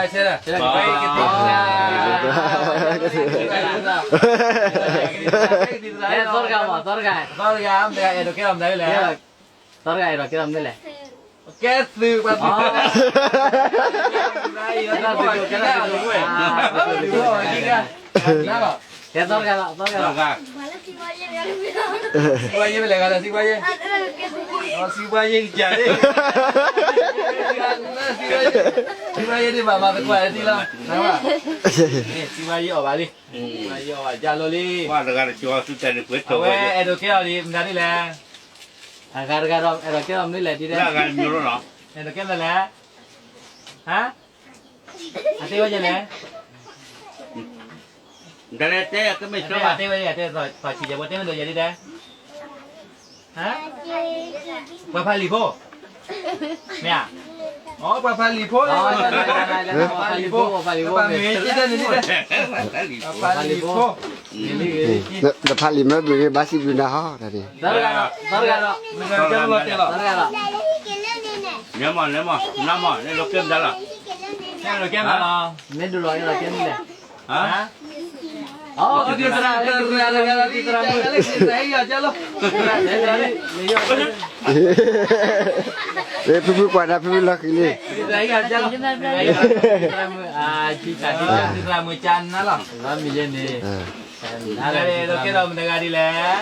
ကသံၣ်သရၣ်, ကသံၣ်သရၣ်, ကသံၣ်သရၣ်, ကသံၣ်သရၣ်, သီတဂၤမး သီတဂၤ, သီတဂၤ မတဂၤအဲၣ်ဒိးကဲထီၣ်မနုၤလဲၣ်, သီတဂၤအဲၣ်ဒိးကဲထီၣ်မနုၤလဲၣ်, ကဲသုးပှၤသုးခိၣ်, ကဲသုးခိၣ်, ကဲသုးခိၣ်, ကဲသုးခိၣ်, ကဲသီတဂၤလီၤ သီတဂၤလီၤ. စီးပွားရေးပဲလဲၤဂၤလၢစီးပွားရေး, စီးပွားရေးကစၢ်န့ၣ်, စီးပွားရေးန့ၣ်ဘၣ်မၤသကိးတထံၣ်လီၤ, စီးပွားရေးအီၣ်ဘၣ်လံ, စီးပွားရေးအီၣ်ဘၣ်ယါလိၤလံ, အဝဲအဲၣ်ဒိးကဲအီၤဒ်မတၤဒ်လဲၣ်, အဂၤတဂၤဒီးအဲၣ်ဒိးကဲအီၤမနုၤလဲၣ်ဒ်လဲၣ်, အဲၣ်ဒိးကဲမနုၤလဲၣ်, ဟါ, အတဲဝဲယဲလဲၣ် တဲဝဲယဲတဲ, ပှၤဖးလံာ်ဖိ, မ့ၢ်ဧါ, အိ ပှၤဖးလံာ်ဖိ, ပှၤဖးလံာ်ဖိ, ပှၤဖးလံာ်ဖိ, ပှၤဖးလံာ်ဖိ, တဖးလံာ်မ့ၢ်ဘုးဂ့ၤဘၣ်စံးဘျုးနၤဟီ, မ့ၢ်မ့ၢ်, နမ့ၢ်လီၤကဲမနုၤလဲၣ်, မ့ၢ်ဒိၣ်လီၤကဲလီၤကဲမနုၤလဲၣ်, သရၣ်, သရၣ်, ဖုဖုကွၢ်နၤ ဖုဖုလီၤဃံၤလံ, သရၣ်မုၣ်ကၢ်နၤလီၤ, သရၣ်မုၣ်ယဲန့ၣ်, ကဲထီၣ်မတဂၤဒ်လဲၣ်,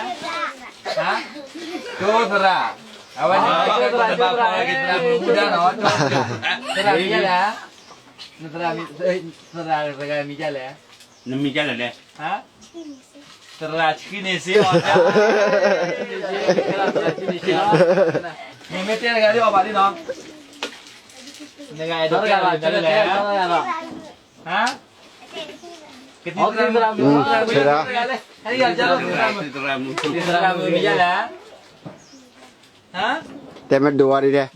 ကၠိသရၣ်, အဝဲန့ၣ် ကၠိသရၣ်, ကၠိသရၣ်, သရၣ်မံၤလဲၣ်, သရၣ်တဂၤမံၤဒ်လဲၣ်, နမံၤဒ်လဲၣ်န့ၣ်, သရၣ်ဆှံန့ၣ်စ့အီၤ, နမ့ၢ်တဲတဂၤဒ်အီၤဘၣ်ဒ်နီၤ, နဂၤအဲၣ်ဒိးကဲထီၣ်မနုၤလဲၣ်, ဟါ, ကသံၣ်သရၣ်မုၣ်, သရၣ်မုၣ်, သရၣ်မုၣ်မံၤဒ်လဲၣ်, တဲမ့ၢ်ဒိၣ်ဝဲဒ်လဲၣ်,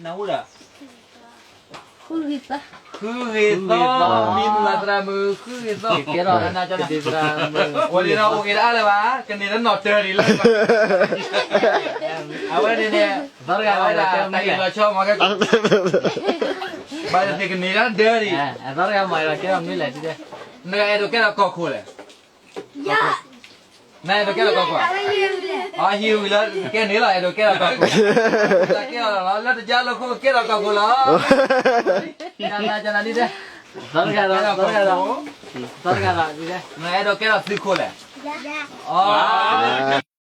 ဃုဂ့ၤသီ, မံၤမုၢ်သရၣ်မုၣ် ဃုဂ့ၤသီ, အိၣ်ဒံးဒီးအိၣ်က့ၤတအါလၢၤဘၣ်, ကန့ၢ်လၢနီၢ်တၢၤဒံးလၢၤဘၣ်, အဝဲန့ၣ်န့ၣ်, တၢ်အံၤလီၤဆီမ့ၢ်ကဲ, ဘၣ်သ့ၣ်ကန့ၢ်တၢ်ဒၢဒံး, နဂၤအဲၣ်ဒိးကဲထီၣ်ကီၢ်ခိၣ်လဲၣ်, နအဲၣ်ဒိးကဲထီၣ်ကီၢ်ခိၣ်, အဟံးဝံၤလၢကဲန့ၣ်လီၤ အဲၣ်ဒိးကဲထီၣ်ကီၢ်ခိၣ်, ကဲအီၤလီၤ လၢတကါလၢခိကဲထီၣ်ကီၢ်ခိၣ်လီၤ, နအဲၣ်ဒိးကဲထီၣ်သုးခိၣ်လဲၣ်, အ